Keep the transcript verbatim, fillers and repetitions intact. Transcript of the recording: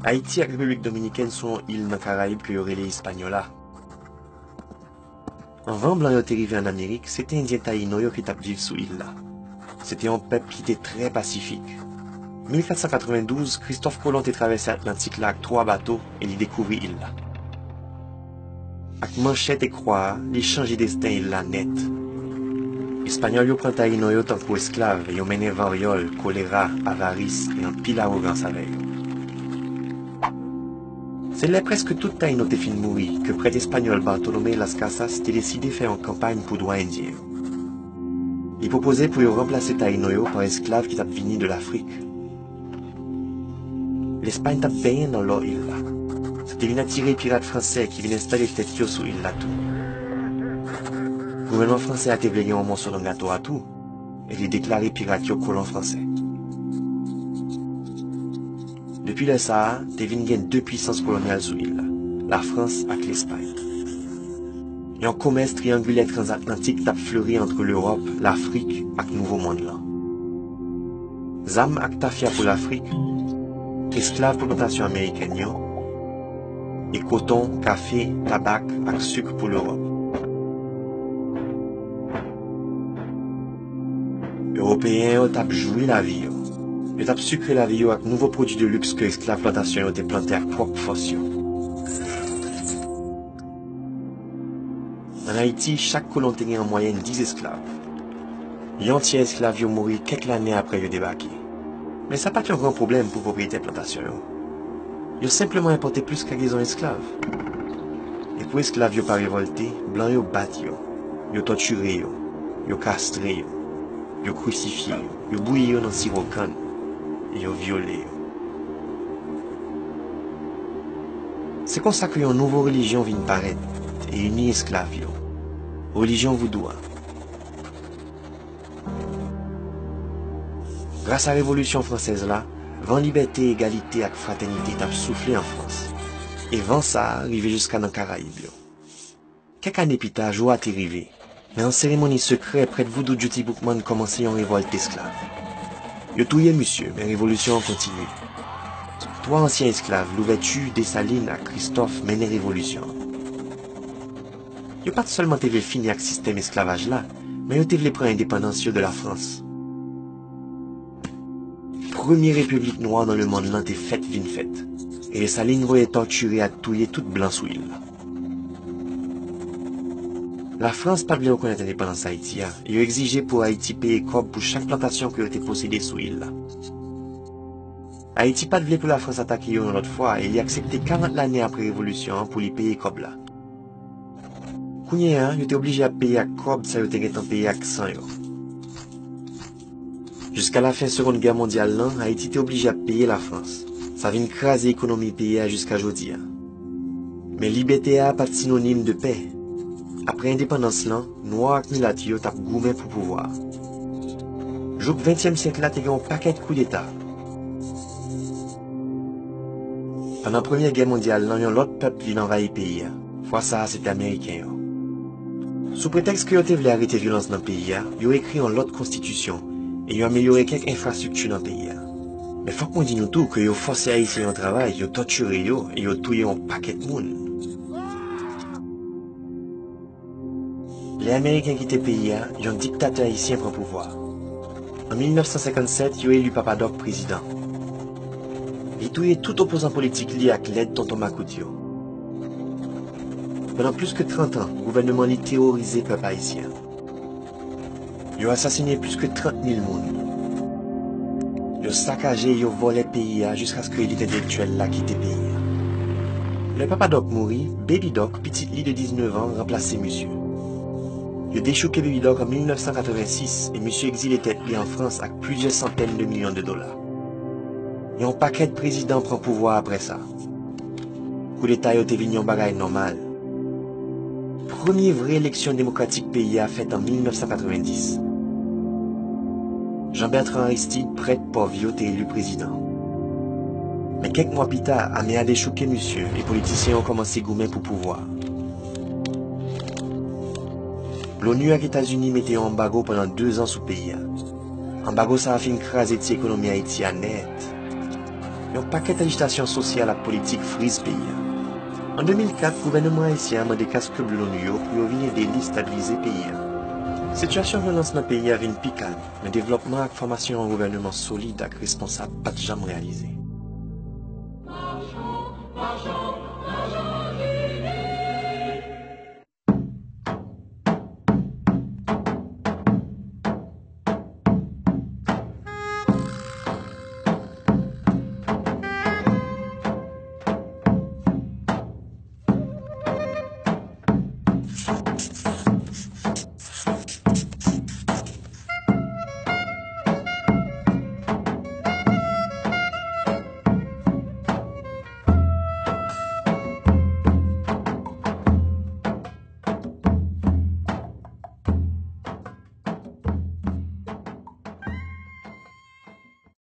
Ayiti ak Repiblik Dominikèn se yon il nan Karayib ke yo rele Ispanyola. Anvan blan yo te rive ann Amerik, se te Endyen Tayino yo ki t ap viv sou il la. Se te yon pèp ki te trè pasifik. Mil kat san katrevendouz, Kristòf Kolon te travèse Atlantik la ak twa bato e li dekouvri il la. Ak manchèt e kwa a, li chanje desten il la nèt. Espanyòl yo pran Tayino yo tankou esklav e yo mennen varyòl, kolera, avaris e anpil awogans avè yo. Se lè prèske tout Tayino te fin mouri ke prèt espanyòl Bartolomé Las Casas te deside fè yon kanpay pou dwa Endyen yo. Li pwopoze pou yo ranplase Tayino yo pa esklav ki t ap vini de Lafrik. Lespay t ap benyen nan lò il la. Sa te vin atire pirat fransè ki vin enstale tèt yo sou il la tou. Gouvènman fransè a te vle gen yon mòso nan gato a tou, e li deklare pirat yo kolon fransè. Depi lè sa a, te vin gen de pwisans kolonyal sou il la, Lafrans ak Lespay. Yon komès triyangilè transatlantik t ap fleri ant Lewòp, Lafrik ak Nouvo Monn lan. Zam ak tafya pou Lafrik, esklav pou plantasyon amerikèn yo, e koton, kafe, tabak ak sik pou Lewòp. Ewopeyen yo t ap jwi lavi yo. Yo t ap sikre lavi yo ak nouvo pwodui de liks ke esklav plantasyon yo te plante ak pwòp fòs yo. Ann Ayiti, chak kolon te gen an mwayèn dis esklav. Yon tyè esklav yo mouri kèk lane apre yo debake. Men sa pa t yon gran pwoblèm pou pwopriyetè plantasyon yo. Yo senpleman enpòte plis kagezon esklav. E pou esklav yo pa revòlte, blan yo bat yo, yo tòtire yo, yo kastre yo, yo krisifye yo, yo bouyi yo nan siwo kann, e yo vyole yo. Se konsa ke yon nouvo relijyon vin parèt e ini esklav yo, relijyon voudou a. Gras a Revolisyon Fransèz la, van libète, egalite ak fratènite t ap soufle an Frans. E van sa a rive jiska nan Karayib yo. Kèk ane pita, jou a te rive. Nan yon seremoni sekrè, prèt voudou Djouti Boukman kòmanse yon revòlt esklav. Yo touye misye, men revolisyon an kontinye. Twa ansyen esklav, Louvèti, Desalin ak Kristòf, mennen revolisyon an. Yo pa t sèlman te vle fini ak sistèm esklavaj la, men yo te vle pran endepandans yo de Lafrans. Premye repiblik nwa nan lemonn lan te fèt vin fèt, e Desalin voye tòtire ak touye tout blan sou il la. Lafrans pa t vle rekonèt endepandans Ayiti a, e yo egzije pou Ayiti peye kòb pou chak plantasyon ke yo te posede sou il la. Ayiti pa t vle pou Lafrans atake yo yon lòt fwa, e li aksepte karant lane apre revolisyon an pou li peye kòb la. Kounye a, yo te oblije ap peye ak kòb sa yo te gentan peye ak san yo. Jiska lafen Segonn Gè mondyal lan, Ayiti te oblije ap peye Lafrans. Sa vin kraze ekonomi peyi a jiska jodi a. Men libète a pa t sinonim de pè. Apre endepandans lan, nwa ak milat yo t ap goumen pou pouvwa. Jouk ventyèm syèk la, te gen yon pakèt koudeta. Pandan Premye Gè mondyal lan, yon lòt pèp vin anvayi peyi a. Fwa sa a, se te Ameriken yo. Sou pretèks ke yo te vle arete vyolans nan peyi a, yo ekri yon lòt konstitisyon e yo amelyore kèk enfrastrikti nan peyi a. Men fòk mwen di nou tou ke yo fòse Ayisyen yo travay, yo tòtire yo e yo touye yon pakèt moun. Lè Ameriken kite peyi a, yon diktatè ayisyen pran pouvwa. An mil nèf san senkann sèt, yo eli Papa Dòk prezidan. Li touye tout opozan politik li ak lèd Tonton Makout yo. Pandan plis ke trant an, gouvènman li teworize pèp ayisyen an. Yo asasinen plis ke trant mil moun. Yo sakaje e yo vòlè peyi a jiskaske elit entèlektyèl la kite peyi a. Lè Papa Dòk mouri, Baby Dòk, pitit li de diznèf an, ranplase misye. Yo dechouke Baby Dòk an mil nèf san katrevensis e misye egzile tèt li an Frans ak plizyè santèn de milyon de dola. Yon pakèt prezidan pran pouvwa apre sa. Koudeta yo te vin yon bagay nòmal. Premye vrè eleksyon demokratik peyi a fèt an mil nèf san katrevenndis. Jean Bertrand Aristide, prèt pòv yo, te eli prezidan. Men kèk mwa pita, ame a dechouke misye e politisyen yo kòmanse goumen pou pouvwa. Loni ak Etazini mete yon anbago pandan de zan sou peyi a. Anbago sa a fin kraze ti ekonomi Ayiti a nèt. yon pakèt ajitasyon sosyal ak politik friz peyi a. An de mil kat, gouvènman ayisyen an mande kas klib lonu yo pou yo vin ede li estabilize peyi a. Sitiyasyon vyolans nan peyi a vin pi kalm, men devlòpman ak fòmasyon yon gouvènman solid ak responsab pa t janm reyalize.